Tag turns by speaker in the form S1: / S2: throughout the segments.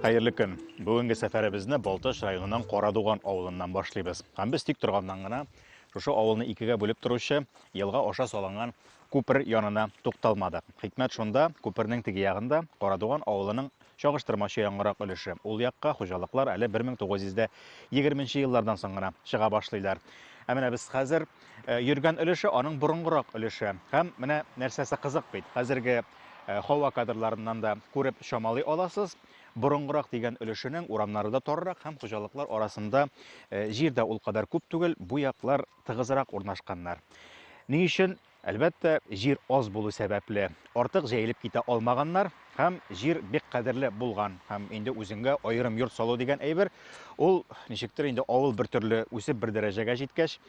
S1: Хәерле көн. Бүгенге сәфәребезне Балтач районының Карадуган авылыннан башлыйбыз. Һәм без тик торганнан гына шушы авылны икегә бүлеп торучы елга аша салынган күпер янына тукталмадык. Хикмәт шунда, күпернең теге ягында Карадуган авылының чагыштырмача яңарак өлеше. Ул якка хуҗалыклар әле 1920 нче еллардан соң гына чыга башлыйлар. Ә менә без хәзер э, йөргән өлеше аның борынгырак өлеше. Һәм менә нәрсәсе кызык бит. Хәзерге э, һава кадрларыннан да күреп чамалый аласыз. Борынгырак дигән өлешенең урамнары да таррак һәм хуҗалыклар арасында э, җир дә ул кадәр күп түгел, бу яклар тыгызрак урнашканнар. Ни өчен? Әлбәттә, җир аз булу сәбәпле, артык җәелеп китә алмаганнар һәм җир бик кадерле булган. Һәм инде үзеңгә аерым йорт салу дигән әйбер, ул ничектер инде авыл бер төрле үсеп бер дәрәҗәгә җиткәч,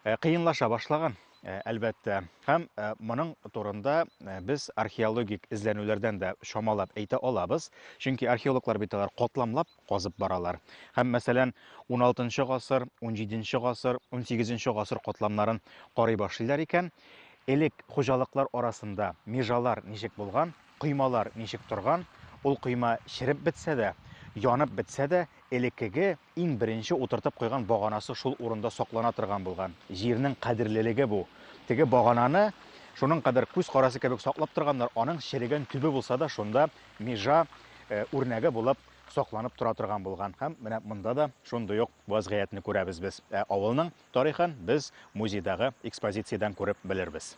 S1: э, кыенлаша башлаган, э, әлбәттә. Һәм э, моның турында без археологик эзләнүләрдән дә чамалап әйтә алабыз. Чөнки археологлар бит алар катламлап казып баралар. Һәм, мәсәлән, уналтынчы гасыр, унҗиденче гасыр, унсигезенче гасыр катламнарын карый башлыйлар икән, элек хуҗалыклар арасында межалар ничек булган, коймалар ничек торган, ул койма череп бетсә дә, янып бетсә дә, элеккеге иң беренче утыртып куйган баганасы шул урында саклана торган булган. Җирнең кадерлелеге бу. Теге багананы шуның кадәр күз карасы кебек саклап торганнар, аның черегән төбе булса да шунда межа үрнәге булып сакланып тора торган булган. Һәм менә монда да шундый ук вазгыятьне күрәбез без. Ә авылның тарихын без музейдагы экспозициядән күреп белербез.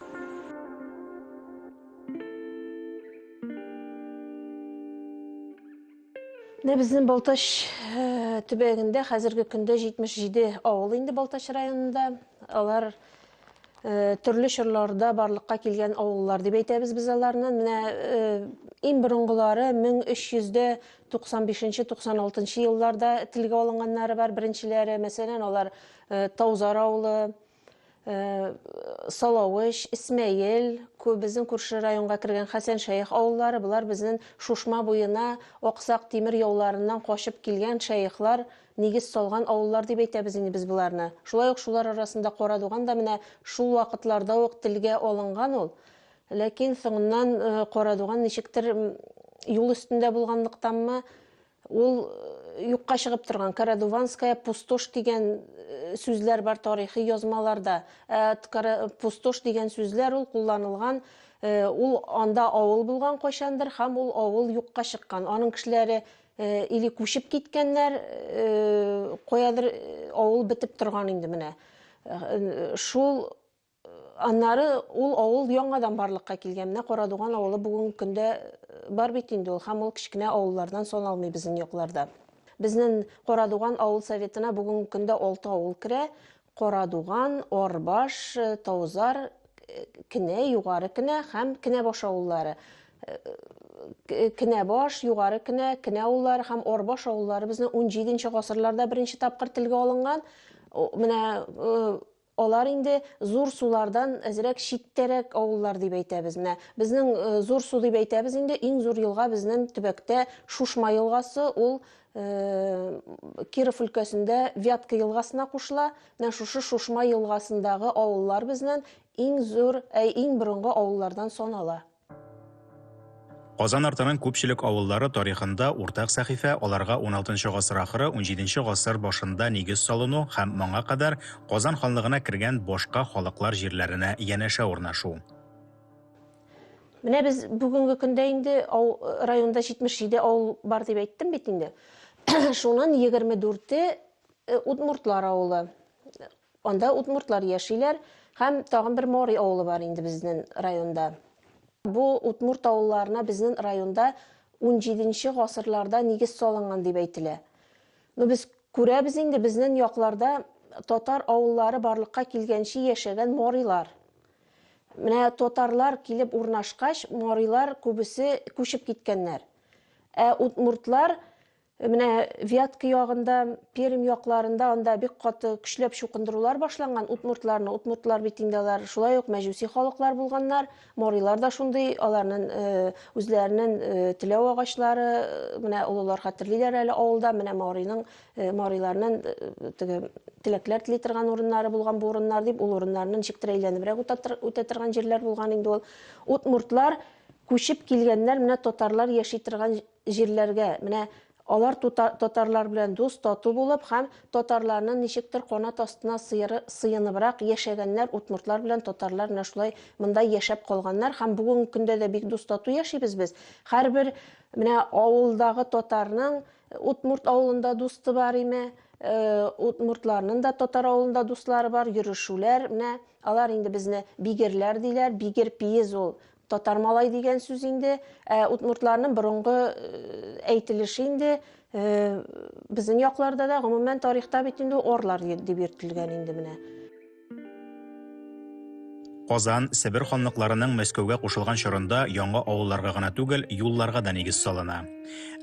S2: Менә безнең Балтач э, төбәгендә хәзерге көндә 77 авыл инде Балтач районында. Алар Э, төрле чорларда барлыкка килгән авыллар дип әйтәбез без аларны. Менә э, иң борынгылары 1395-96 елларда телгә алынганнары бар, беренчеләре. Мәсәлән, алар э, Таузар авылы, Салавыч, Исмәел, безнең күрше районга кергән Хәсән Шәех авыллары, болар безнең Шушма буена Аксак Тимер яуларыннан качып килгән шәехлар нигез салган авыллар дип әйтәбез инде без боларны. Шулай ук шулар арасында Карадуган да менә шул вакытларда ук телгә алынган ул. Ләкин соңыннан э, Карадуган ничектер юл өстендә булганлыктанмы, ул э, юкка чыгып торган. Карадуванская пустошь дигән э, сүзләр бар тарихи язмаларда. Ә пустошь дигән сүзләр ул кулланылган, ул анда авыл булган кайчандыр һәм ул авыл юкка чыккан. Аның кешеләре Э, или күчеп киткәннәр, э, каядыр э, авыл бетеп торган инде менә. Шул аннары ул авыл яңадан барлыкка килгән. Менә Карадуган авылы бүгенге көндә бар бит инде ул, һәм ул кечкенә авыллардан саналмый безнең якларда. Безнең Карадуган авыл советына бүгенге көндә 6 авыл керә. Карадуган, Арбаш, Таузар, Кенә, Югары Кенә һәм Кенәбаш авыллары. Кенәбаш, Югары Кенә, Кенә авыллары һәм Арбаш авыллары безнең унҗиденче гасырларда беренче тапкыр телгә алынган. Менә алар инде зур сулардан әзрәк читтәрәк авыллар дип әйтәбез. Менә безнең зур су дип әйтәбез инде, иң зур елга безнең төбәктә Шушма елгасы, ул Киров өлкәсендә Вятка елгасына кушыла. Менә шушы Шушма елгасындагы авыллар безнең иң зур, әй, иң борынгы авыллардан санала.
S1: Казан артының күпчелек авыллары тарихында уртак сәхифә аларга уналтынчы гасыр ахыры, унҗиденче гасыр башында нигез салыну һәм моңа кадәр Казан ханлыгына кергән башка халыклар җирләренә янәшә урнашу.
S2: Менә без бүгенге көндә инде районда 77 авыл бар дип әйттем бит инде. Шунын 24-е э, удмуртлар авылы. Анда удмуртлар яшиләр һәм тагын бер Мори авылы бар инде безнең районда. Бу удмурт авылларына безнең районда 17 гасырларда нигез салынган дип әйтелә. Ну без күрәбез инде безнең якларда татар авыллары барлыкка килгәнче яшәгән морилар. Менә татарлар килеп урнашкач, марилар күбесе күчеп киткәннәр. Ә удмуртлар Менә Вятка ягында, Пермь якларында анда бик каты көчләп чукындырулар башланган удмуртларны. Удмуртлар бит инде алар шулай ук мәҗүси халыклар булганнар. Марилар да шундый, аларның үзләренең теләү агачлары, менә олылар хәтерлиләр әле авылда, менә мариның, мариларның теге теләкләр тели торган урыннары булган бу урыннар дип, ул урыннарны ничектер әйләнебрәк үтә торган җирләр булган инде ул. Удмуртлар күчеп килгәннәр менә татарлар яши торган җирләргә, менә алар татарлар белән дус, тату булып һәм татарларның ничектер канат астына сыеры, сыеныбрак яшәгәннәр, удмуртлар белән татарлар менә шулай монда яшәп калганнар һәм бүгенге көндә дә бик дус, тату яшибез без. Һәрбер менә авылдагы татарның удмурт авылында дусты бар име, удмуртларның да татар авылында дуслары бар, йөрешүләр, менә алар инде безне бигерләр диләр, бигер пиез ул татар малай дигән сүз инде. Ә удмуртларның борынгы әйтелеше инде безнең якларда да, гомумән тарихта бит инде орлар дип йөртелгән инде менә.
S1: Казан, Себер ханлыкларының Мәскәүгә кушылган чорында яңа авылларга гына түгел, юлларга да нигез салына.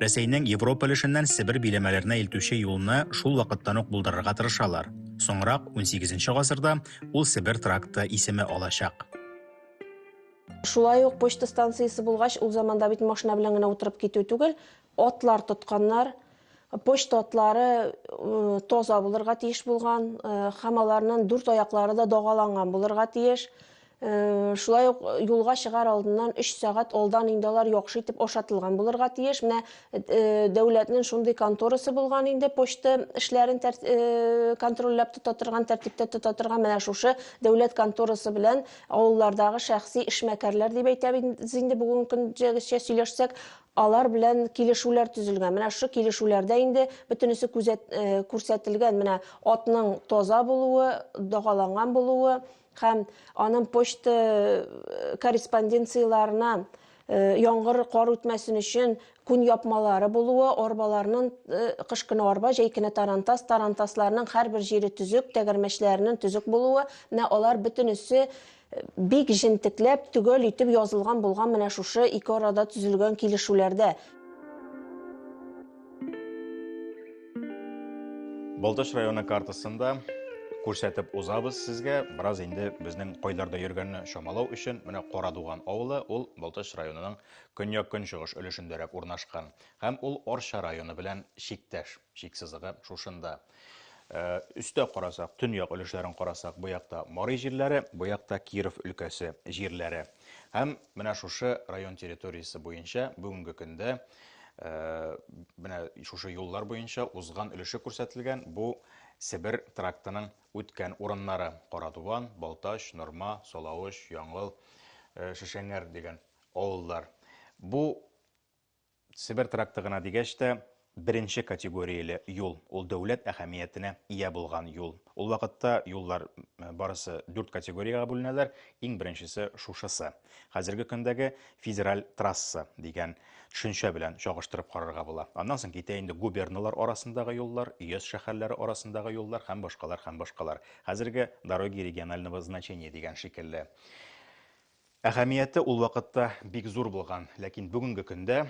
S1: Рәсәйнең Европа өлешеннән Себер биләмәләренә илтүче юлны шул вакыттан ук булдырырга тырышалар. Соңрак, унсигезенче гасырда, ул Себер тракты исеме алачак.
S2: Шулай ук почта станциясе булгач, ул заманда бит машина белән генә утырып китү түгел, атлар тотканнар. Почта атлары таза булырга тиеш булган, һәм аларның дүрт аяклары да дагаланган булырга тиеш. Шулай ук юлга чыгар алдыннан 3 сәгать алдан инде алар яхшы итеп ашатылган булырга тиеш. Менә дәүләтнең шундый конторасы булган инде, почта эшләрен контрольләп тота торган, тәртиптә тота торган менә шушы дәүләт конторасы белән авыллардагы шәхси эшмәкәрләр дип әйтәбез инде бүгенге көнгәчә сөйләшсәк, алар белән килешүләр төзелгән. Менә шушы килешүләрдә инде бөтенесе күрсәтелгән. Менә атның таза булуы, дагаланган булуы һәм аның почта корреспонденцияләренә яңгыр, кар үтмәсен өчен күн япмалары булуы, арбаларның кыш көне арба, җәй көне тарантас, тарантасларның һәрбер җире төзек, тәгәрмәчләренең төзек булуы, менә алар бөтенесе бик җентекләп, төгәл итеп язылган булган менә шушы ике арада төзелгән килешүләрдә.
S1: Балтач районы картасында күрсәтеп узабыз сезгә, бераз инде безнең кайларда йөргәнне чамалау өчен, менә Карадуган авылы, ул Балтач районының көньяк-көнчыгыш өлешендәрәк урнашкан. Һәм ул Арча районы белән чиктәш, чик сызыгы шушында. Өстә карасак, төньяк өлешләрен карасак, бу якта Мари җирләре, бу якта Киров өлкәсе җирләре. Һәм менә шушы район территориясе буенча бүгенге көндә менә шушы юллар буенча узган өлеше күрсәтелгән бу Себер трактының үткән урыннары: Карадуган, Балтач, Норма, Салавыч, Яңгыл, Шешәңгәр дигән авыллар. Бу Себер тракты гына дигәч тә, беренче категорияле юл, ул дәүләт әһәмиятенә ия булган юл. Ул вакытта юллар барысы дүрт категориягә бүленәләр, иң беренчесе шушысы. Хәзерге көндәге федераль трасса дигән төшенчә белән чагыштырып карарга була. Аннан соң китә инде губерналар арасындагы юллар, өяз шәһәрләре арасындагы юллар һәм башкалар һәм башкалар. Хәзерге дороги регионального значения дигән шикелле. Әһәмияте ул вакытта бик зур булган, ләкин бүгенге көндә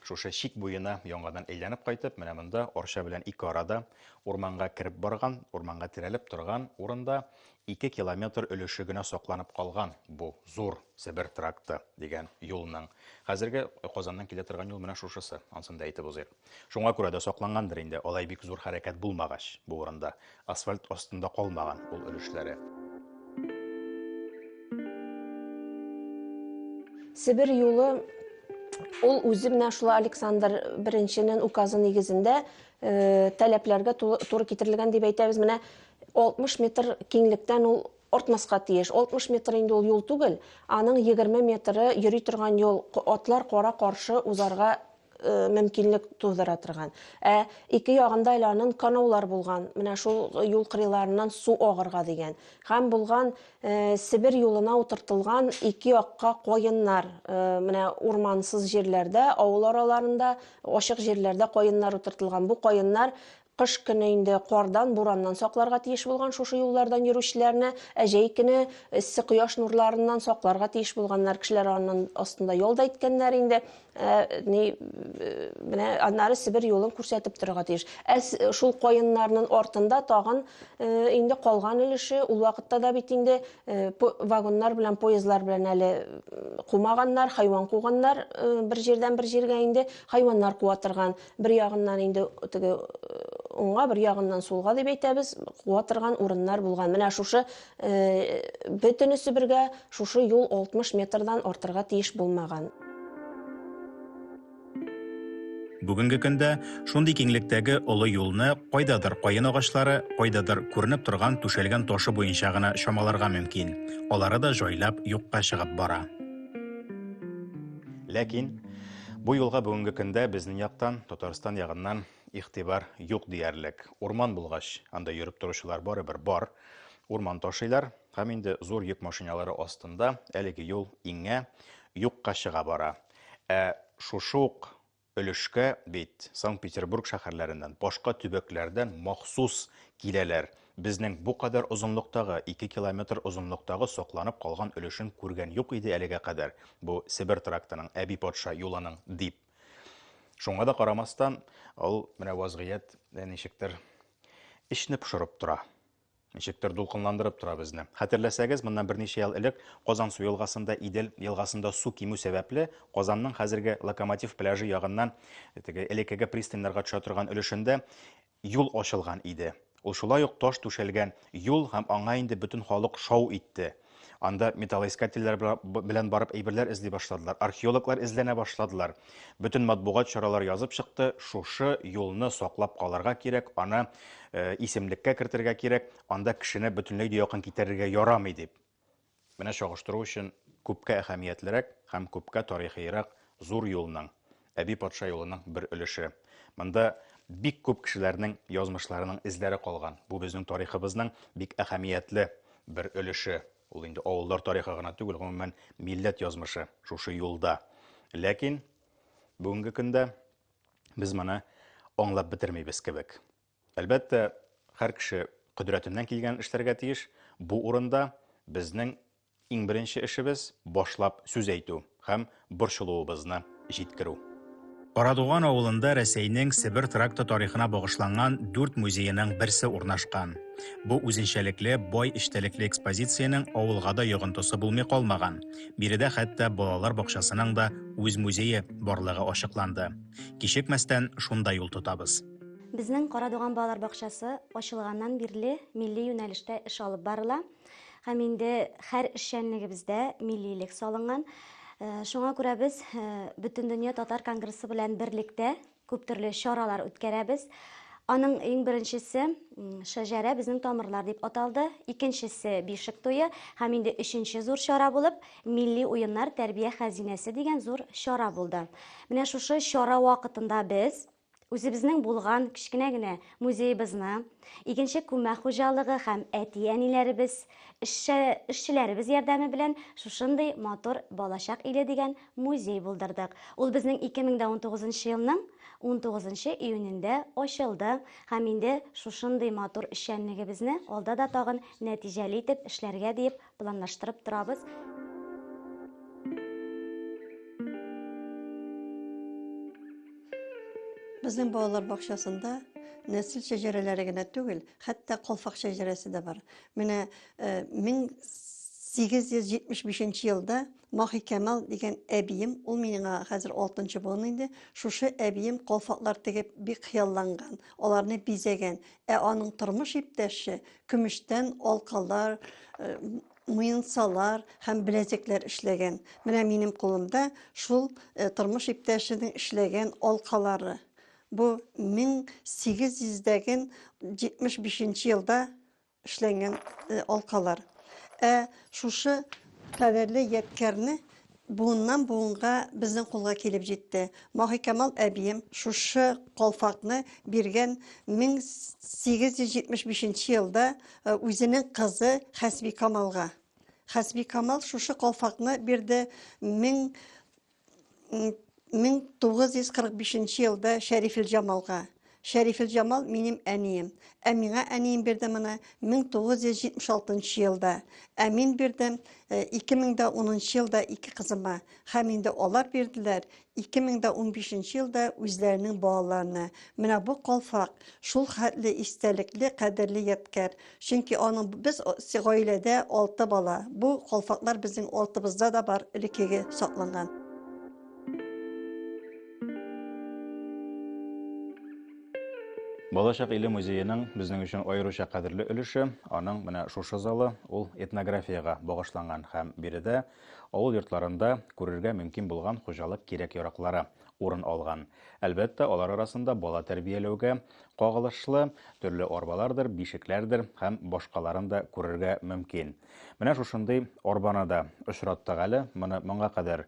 S1: шушы чик буена яңадан әйләнеп кайтып, менә монда Арча белән ике арада урманга кереп барган, урманга терәлеп торган урында 2 километр өлеше генә сакланып калган бу зур Себер тракты дигән юлның. Хәзерге Казаннан килә торган юл менә шушысы, ансын да әйтеп узыйк. Шуңа күрә дә саклангандыр инде, алай бик зур хәрәкәт булмагач бу урында, асфальт астында калмаган ул өлешләре.
S2: Себер юлы ул үзе менә шул Александр Беренченең указы нигезендә таләпләргә туры китерелгән дип әйтәбез. Менә 60 метр киңлектән ул артмаска тиеш. 60 метр инде ул юл түгел, аның 20 метры йөри торган юл, атлар кара-каршы узарга мөмкинлек тудыра торган. Ә ике ягында әле аның канаулар булган, менә шул юл кырыйларыннан су агырга дигән. Һәм булган Себер юлына утыртылган ике якка каеннар, менә урмансыз җирләрдә, авыл араларында, ачык җирләрдә каеннар утыртылган. Бу каеннар Кыш көне инде кардан, бураннан сакларга тиеш булган шушы юллардан йөрүчеләрне, ә җәй көне эссе кояш нурларыннан сакларга тиеш булганнар. Кешеләр аннан астында ял да иткәннәр инде. Ә, ни, менә аннары Себер юлын күрсәтеп торырга тиеш. Ә шул каеннарның артында тагын инде калган өлеше, ул вакытта да бит инде вагоннар белән, поездлар белән әле кумаганнар, хайван куганнар бер җирдән бер җиргә инде хайваннар куа торган. Бер ягыннан инде теге уңга, бер ягыннан сулга дип әйтәбез, куа торган урыннар булган. Менә шушы бөтенесе бергә шушы юл 60 метрдан артырга тиеш булмаган.
S1: Бүгенге көндә шундый киңлектәге олы юлны кайдадыр каен агачлары, кайдадыр күренеп торган түшәлгән ташы буенча гына чамаларга мөмкин. Алары да җайлап юкка чыгып бара. Ләкин бу юлга бүгенге көндә безнең яктан, Татарстан ягыннан игътибар юк диярлек. Урман булгач, анда йөреп торучылар барыбер бар. Урман ташыйлар һәм инде зур йөк машиналары астында әлеге юл иңә, юкка чыга бара. Ә шушы ук өлешкә бит Санкт-Петербург шәһәрләреннән, башка төбәкләрдән махсус киләләр. Безнең бу кадәр озынлыктагы, 2 километр озынлыктагы сакланып калган өлешен күргән юк иде әлегә кадәр бу Себер трактының, Әби патша юлының, дип. Шуңа да карамастан, ул менә вазгыять ничектер эчне пошырып тора. Ничектер дулкынландырып тора безне. Хәтерләсәгез, моннан берничә ел элек Казансу елгасында, Идел елгасында су кимү сәбәпле, Казанның хәзерге Локомотив пляжы ягыннан теге элеккеге пристаньнарга төшә торган өлешендә юл ачылган иде. Ул шулай ук таш түшәлгән юл һәм аңа инде бөтен халык шау итте. Анда металлоискательләр белән барып әйберләр эзли башладылар, археологлар эзләнә башладылар. Бөтен матбугат чаралары язып чыкты, шушы юлны саклап калырга кирәк, аны э, исемлеккә кертергә кирәк, анда кешене бөтенләй дә якын китерергә ярамый дип. Менә чагыштыру өчен күпкә әһәмиятлерәк һәм күпкә тарихиерак зур юлның, Әби патша юлының бер өлеше. Монда бик күп кешеләрнең язмышларының эзләре калган. Бу безнең тарихыбызның бик әһәмиятле бер өлеше. Ул инде авыллар тарихы гына түгел, гомумән милләт язмышы шушы юлда. Ләкин бүгенге көндә без моны аңлап бетермибез кебек. Әлбәттә, һәр кеше кодрәтеннән килгән эшләргә тиеш. Бу урында безнең Иң беренче эшебез, башлап сүз әйтү һәм борчылуыбызны җиткерү. Карадуган авылында Рәсәйнең Себер тракты тарихына багышланган дүрт музееның берсе урнашкан. Бу үзенчәлекле, бай эчтәлекле экспозициянең авылга да йогынтысы булмый калмаган. Биредә хәтта балалар бакчасының да үз музее барлыгы ачыкланды. Кичекмәстән шунда юл тотабыз.
S3: Безнең Карадуган балалар бакчасы ачылганнан бирле милли юнәлештә эш алып барыла. Һәм инде һәр эшчәнлегебездә миллилек салынган. Э, шуңа күрә без э, Бөтендөнья татар конгрессы белән берлектә күп төрле чаралар үткәрәбез. Аның иң беренчесе Шәҗәрә безнең тамырлар дип аталды. Икенчесе Бишек туе һәм инде өченче зур чара булып Милли уеннар тәрбия хәзинәсе дигән зур чара булды. Менә шушы чара вакытында без Үзебезнең булган кечкенә генә музеебызны, Игенче күмәк хуҗалыгы һәм әти-әниләребез, эшчеләребез ярдәме белән шушындый матур Балачак иле дигән музей булдырдык. Ул безнең 2019 нчы елның 19 нчы июнендә ачылды һәм инде шушындый матур эшчәнлегебезне алда да тагын нәтиҗәле итеп эшләргә диеп планлаштырып торабыз.
S4: Безнең балалар бакчасында нәсел шәҗәрәләре генә түгел, хәтта калфак шәҗәрәсе дә бар. Менә 1875 э, елда Махи Кәмал дигән әбием, ул миңа хәзер 6 буын инде, шушы әбием калфаклар тегеп бик хыялланган, аларны бизәгән. Ә аның тормыш иптәше көмештән алкалар, э, муенсалар һәм беләзекләр эшләгән. Менә минем кулымда шул э, тормыш иптәшенең эшләгән алкалары. Бу 1800-дәген 75 елда эшләнгән э, алкалар. Ә шушы кадерле ядкәрне буыннан буынга безнең кулга килеп җитте. Маһикамал әбием шушы калфакны биргән 1875 елда э, үзенең кызы Хәсбикамалга. Хәсбикамал шушы калфакны бирде 1945 елда Шәрифелҗамалга. Шәрифелҗамал минем әнием. Ә миңа әнием бирде моны 1976 нчы елда. Ә мин бирдем 2010 нчы елда ике кызыма. Һәм инде алар бирделәр 2015 нче елда үзләренең балаларына. Менә бу калфак шул хәтле истәлекле, кадерле ядкәр. Чөнки аның без гаиләдә алты бала. Бу калфаклар безнең алтыбызда да бар, элеккеге сакланган.
S1: Балачак иле музееның безнең өчен аеруча кадерле өлеше, аның менә шушы залы, ул этнографиягә багышланган һәм биредә авыл йортларында күрергә мөмкин булган хуҗалык кирәк-яраклары урын алган. Әлбәттә, алар арасында бала тәрбияләүгә кагылышлы төрле арбалардыр, бишекләрдер һәм башкаларын да күрергә мөмкин. Менә шушындый арбаны да очраттык әле. Моны моңа кадәр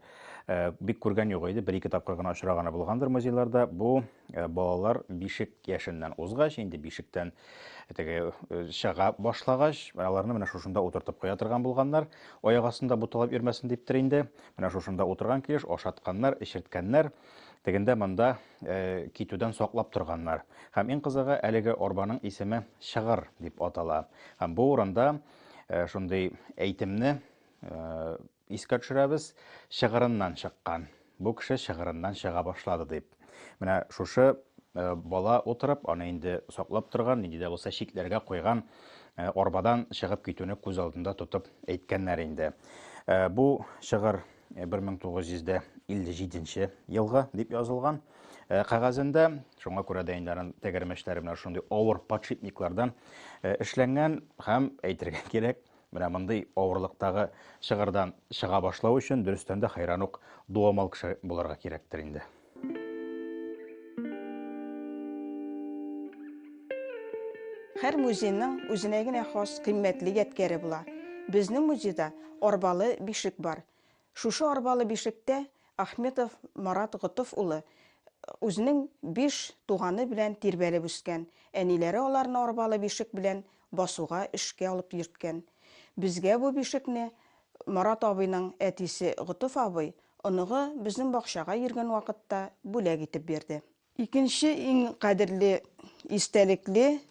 S1: э, бик күргән юк иде, бер-ике тапкыр гына очраганы булгандыр музейларда. Бу э, балалар бишек яшеннән узгач, инде бишектән теге э, чыга башлагач, аларны менә шушында утыртып куя торган булганнар. Аяк астында буталып йөрмәсен диптер инде. Менә шушында утырган килеш ашатканнар, эчерткәннәр. Тегендә монда э, китүдән саклап торганнар. Һәм иң кызыгы, әлеге арбаның исеме Чыгыр дип атала. Һәм бу урында э, шундый әйтемне э, искә төшерәбез, чыгырыннан чыккан. Бу кеше чыгырыннан чыга башлады дип. Менә шушы э, бала утырып, аны инде саклап торган, нинди дә булса чикләргә куйган э, арбадан чыгып китүне күз алдында тотып әйткәннәр инде. Э, бу чыгыр 1957 елгы дип язылган кәгазендә. Шуңа күрә дә инде аның тәгәрмәчләре менә шундый авыр подшипниклардан эшләнгән һәм әйтергә кирәк, менә мондый авырлыктагы чыгырдан чыга башлау өчен дөрестән дә хәйран ук дуамал кеше булырга кирәктер инде.
S5: Һәр музейның үзенә генә хас кыйммәтле ядкәре була. Безнең музейда арбалы бишек бар. Шушы арбалы бишектә Ахметов Марат Готыф улы үзенең биш туганы белән тирбәлеп үскән, әниләре аларны арбалы бишек белән басуга эшкә алып йөрткән. Безгә бу бишекне Марат абыйның әтисе Готыф абый оныгы безнең бакчага йөргән вакытта бүләк итеп бирде. Икенче иң кадерле, истәлекле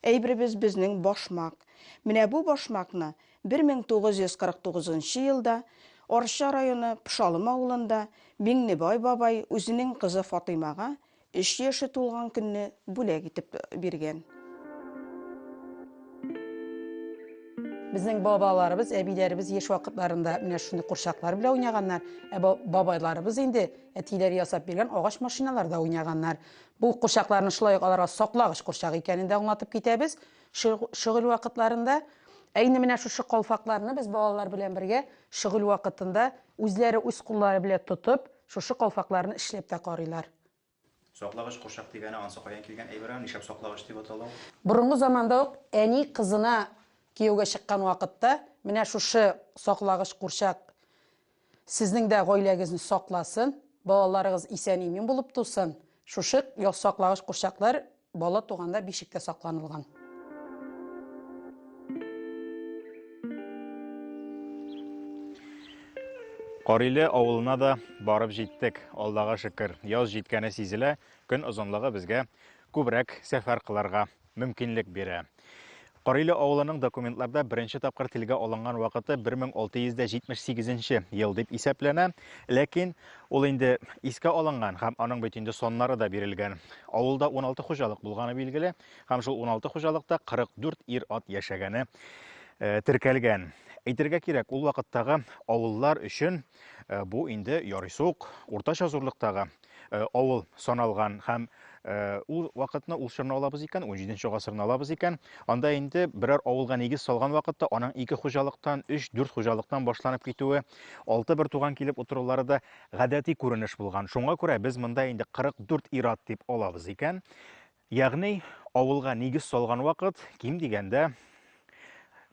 S5: әйберебез безнең башмак. Менә бу башмакны 1949 нчы елда Арча районы Пшалым авылында Миңнебай бабай үзенең кызы Фатыймага өч яше тулган көнне бүләк итеп биргән.
S6: Безнең бабаларыбыз, әбиләребез яшь вакытларында менә шундый курчаклар белән уйнаганнар. Ә бабайларыбыз инде әтиләре ясап биргән агач машиналарда уйнаганнар. Бу курчакларны шулай ук аларга саклагыч курчак икәнен дә аңлатып китәбез шөгыль вакытларында. Ә инде менә шушы калфакларны без балалар белән бергә шөгыль вакытында үзләре үз куллары белән тотып, шушы калфакларны эшләп тә карыйлар.
S1: Саклагыч курчак дигәне ансы каян килгән әйбер аны нишләп саклагыч дип атала ул?
S6: Борынгы заманда ук әни кызына кияүгә чыккан вакытта менә шушы саклагыч курчак сезнең дә гаиләгезне сакласын, балаларыгыз исән-имин булып тусын, шушы саклагыч курчаклар бала туганда бишектә сакланылган.
S1: Кариле авылына да барып җиттек, Аллага шөкер. Яз җиткәне сизелә, көн озынлыгы безгә күбрәк сәфәр кылырга мөмкинлек бирә. Кариле авылының документларда беренче тапкыр телгә алынган вакыты 1678 ел дип исәпләнә, ләкин ул инде искә алынган һәм аның бит инде саннары да бирелгән. Авылда 16 хуҗалык булганы билгеле һәм шул 16 хуҗалыкта 44 ир-ат яшәгәне э, теркәлгән. Әйтергә кирәк, ул вакыттагы авыллар өчен э, бу инде ярыйсы ук уртача зурлыктагы э, авыл саналган һәм э, ул вакытны ул чорны алабыз икән, 17 гасырны алабыз икән, анда инде берәр авылга нигез салган вакытта аның ике хуҗалыктан, 3-4 хуҗалыктан башланып китүе, алты бер туган килеп утырулары да гадәти күренеш булган. Шуңа күрә без монда инде 44 ир-ат дип алабыз икән. Ягъни авылга нигез салган вакыт ким дигәндә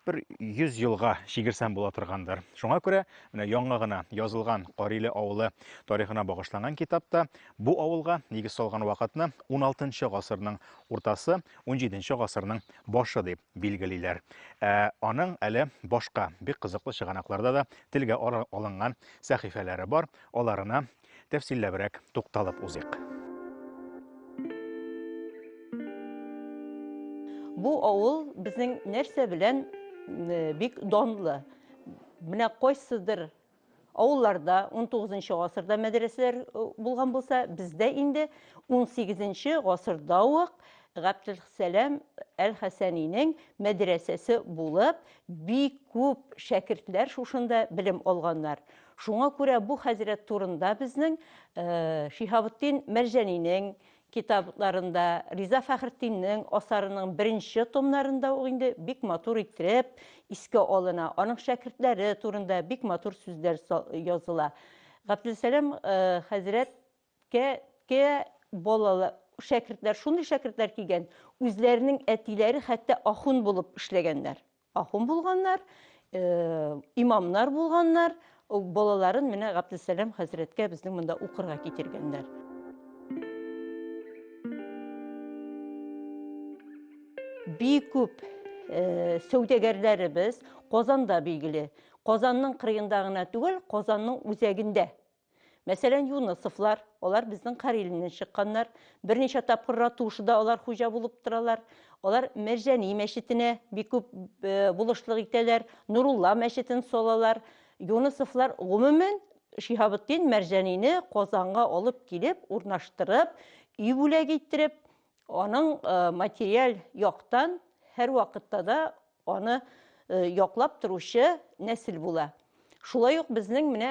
S1: бер 100 елга чигерсәм була торгандыр. Шуңа күрә менә яңа гына язылган Кариле авылы тарихына багышланган китапта бу авылга нигез салган вакытны 16 гасырның уртасы, 17 гасырның башы дип билгелиләр. Ә аның әле башка бик кызыклы чыганакларда да телгә алынган сәхифәләре бар. Аларына Тәфсилләбрәк тукталып узыйк.
S7: Бу авыл безнең нәрсә белән бик данлы. Менә кайсыдыр авылларда 19 гасырда мәдрәсәләр булган булса, бездә инде 18 гасырда ук Габделсәлам әл-Хәсәнинең мәдрәсәсе булып, бик күп шәкертләр шушында белем алганнар. Шуңа күрә бу хәзрәт турында безнең Шиһабетдин Мәрҗанинең китапларында, Риза Фәхретдиннең асарының беренче томнарында ук инде бик матур иттереп искә алына. Аның шәкертләре турында бик матур сүзләр языла. Габделсәлам хәзрәткә балалы шәкертләр, шундый шәкертләр килгән, үзләренең әтиләре хәтта ахун булып эшләгәннәр. Ахун булганнар, имамнар булганнар, балаларын менә Габделсәлам хәзрәткә безнең монда укырга китергәннәр. Бик күп сәүдәгәрләребез Казанда билгеле. Казанның кырыенда гына түгел, Казанның үзәгендә. Мәсәлән, Юнысовлар, алар безнең Карелиннән чыкканнар. Берничә тапкыр ратушада алар хуҗа булып торалар. Алар Мәрҗани мәчетенә бик күп э, булышлык итәләр, Нурулла мәчетен салалар. Юнысовлар гомумән Шиһабетдин Мәрҗанине Казанга алып килеп, урнаштырып, өй бүләк иттереп, аның э, материаль яктан һәрвакытта да Аны яклап торучы нәсел була. Шулай ук безнең менә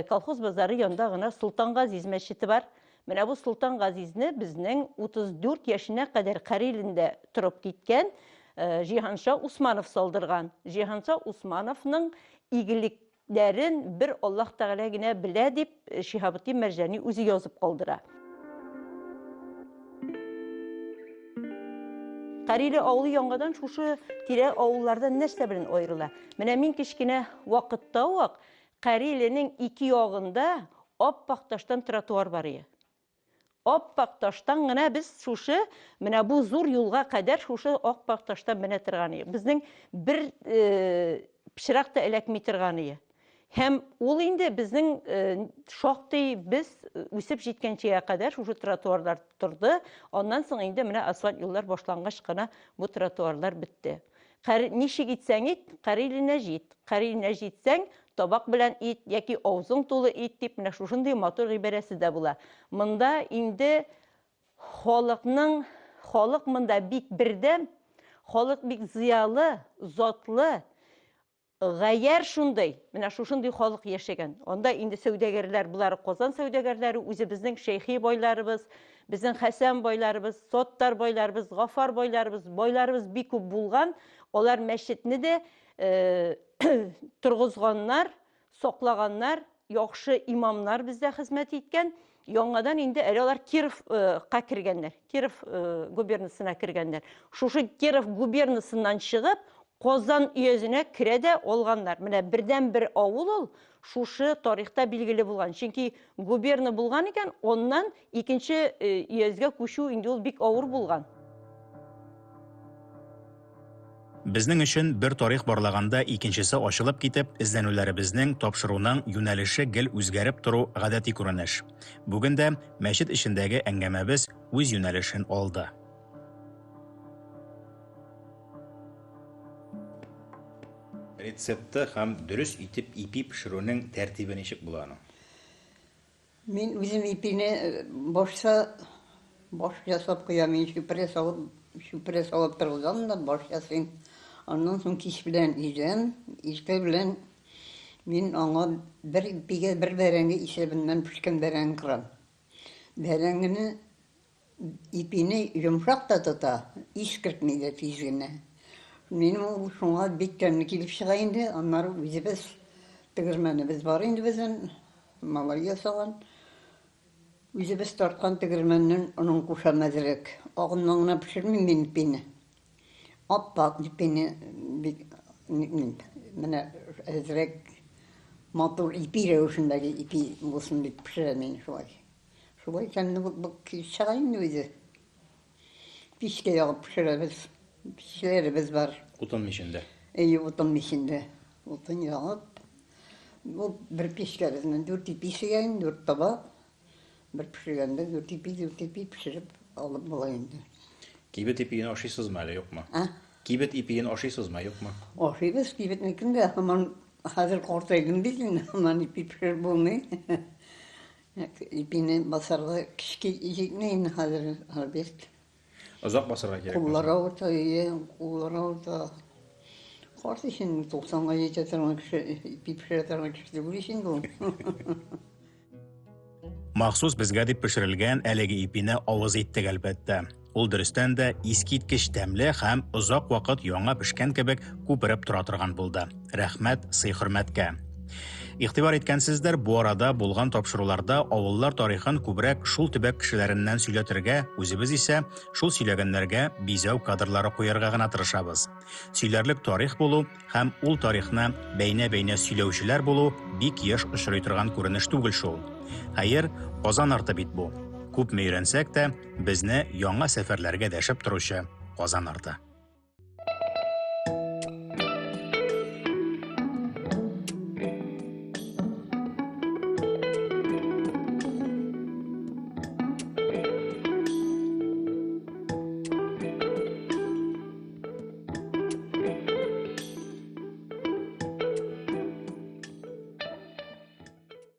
S7: колхоз базары янында гына Солтан Газиз мәчете бар. Менә бу Солтан Газизне безнең 34 яшенә кадәр Карелиндә торып киткән Җиһанша Усманов салдырган. Җиһанша Усмановның игелек Ләрен бер Аллаһ Тәгалә генә белә, дип Шиһабетдин Мәрҗани үзе язып калдыра. Кариле авылы яңадан шушы тирә авыллардан нәрсә белән аерыла? Менә мин кечкенә вакытта ук Кариленең ике ягында ап-ак таштан тротуар бар иде. Ап-ак таштан гына без шушы, менә бу зур юлга кадәр шушы ап-ак таштан менә торган идек. Безнең бер э, пычрак та эләкми торган иде. Һәм ул инде безнең э, шактый без үсеп җиткәнчегә кадәр шушы тротуарлар торды. Аннан соң инде менә асфальт юллар башлангач кына бу тротуарлар бетте. Кар, ничек итсәң ит, Кариленә җит. Кариленә җитсәң, Табак белән ит яки авызың тулы ит дип менә шушындый матур гыйбарәсе дә була. Монда инде халыкның, халык монда бик бердәм, халык бик зыялы, затлы, гаярь шундый, менә шушындый халык яшәгән. Анда инде сәүдәгәрләр, болары Казан сәүдәгәрләре, үзебезнең Шәйхи байларыбыз, безнең Хәсән байларыбыз, Саттар байларыбыз, Гафар байларыбыз, байларыбыз бик күп булган. Алар мәчетне дә торгызганнар, саклаганнар, яхшы имамнар бездә хезмәт иткән. Яңадан инде әле алар Кировка кергәннәр, Киров губернасына кергәннәр. Шушы Киров губернасыннан чыгып, Казан өязенә керә дә алганнар. Менә бердән-бер авыл ул шушы тарихта билгеле булган. Чөнки губерна булган икән, оннан икенче өязгә күчү инде ул бик авыр булган.
S1: Безнең өчен бер тарих барлаганда икенчесе ачылып китеп, эзләнүләребезнең, тапшыруның юнәлеше гел үзгәреп тору гадәти күренеш. Бүген дә мәчет эчендәге әңгәмәбез үз юнәлешен алды. Рецепты һәм дөрес итеп ипи пешерүнең тәртибе ничек була аның?
S8: Мин үзем ипине башта баш ясап куям, мин чүпрә салып, чүпрә салып торгызам да баш ясыйм. Аннан соң кич белән изәм, иртә белән мин аңа бер ипигә бер бәрәңге исәбеннән пешкән бәрәңге кырам. Бәрәңгене Ипине йомшак та тота, ис кертми дә тиз генә. Минем ул шуңа бик тәмле килеп чыга инде. Аннары үзебез тегермәнебез бар инде безнең, малай ясаган. Үзебез тарткан тегермәннән онын кушам әзрәк. Агыннан гына пешермим мин ипине. Ап-ак ипине бик менә әзрәк матур ипи рәвешендәге ипи булсын дип пешерәм мин шулай. Шулай тәмле булып килеп чыга инде үзе. Пичкә ягып пешерәбез. Пичләребез бар.
S1: Утын мичендә.
S8: Әйе, утын мичендә. Утын ягып. Бу бер пичкә безнең дүрт ипи сыя инде, дүрт таба. Бер пешергәндә дүрт ипи, дүрт ипи пешереп алып була инде.
S1: Кибет ипиен ашыйсызмы әле, юкмы?
S8: Ә?
S1: Кибет ипиен ашыйсызмы, юкмы?
S8: Ашыйбыз кибетнекен дә, һаман хәзер картайдым бит инде, һаман ипи пешереп булмый. Ипине басарга кичке җитми инде хәзер, Альберт.
S1: Озак басарга кирәк.
S8: Куллар авырта, ие, куллар авырта. Карт өчен 90-га җитә торган кеше, ипи пешерә торган кеше түгел ич инде ул.
S1: Махсус безгә дип пешерелгән әлеге ипине авыз иттек, әлбәттә. Ул дөрестән дә искиткеч тәмле һәм озак вакыт яңа пешкән кебек күпереп тора торган булды. Рәхмәт сый-хөрмәткә. Игътибар иткәнсездер, бу арада булган тапшыруларда авыллар тарихын күбрәк шул төбәк кешеләреннән сөйләтергә, үзебез исә шул сөйләгәннәргә бизәү кадрлары куярга гына тырышабыз. Сөйләрлек тарих булу һәм ул тарихны бәйнә-бәйнә сөйләүчеләр булу бик еш очрый торган күренеш түгел шул. Хәер, Казан арты бит бу. Күпме өйрәнсәк тә, безне яңа сәфәрләргә дәшеп торучы Казан арты.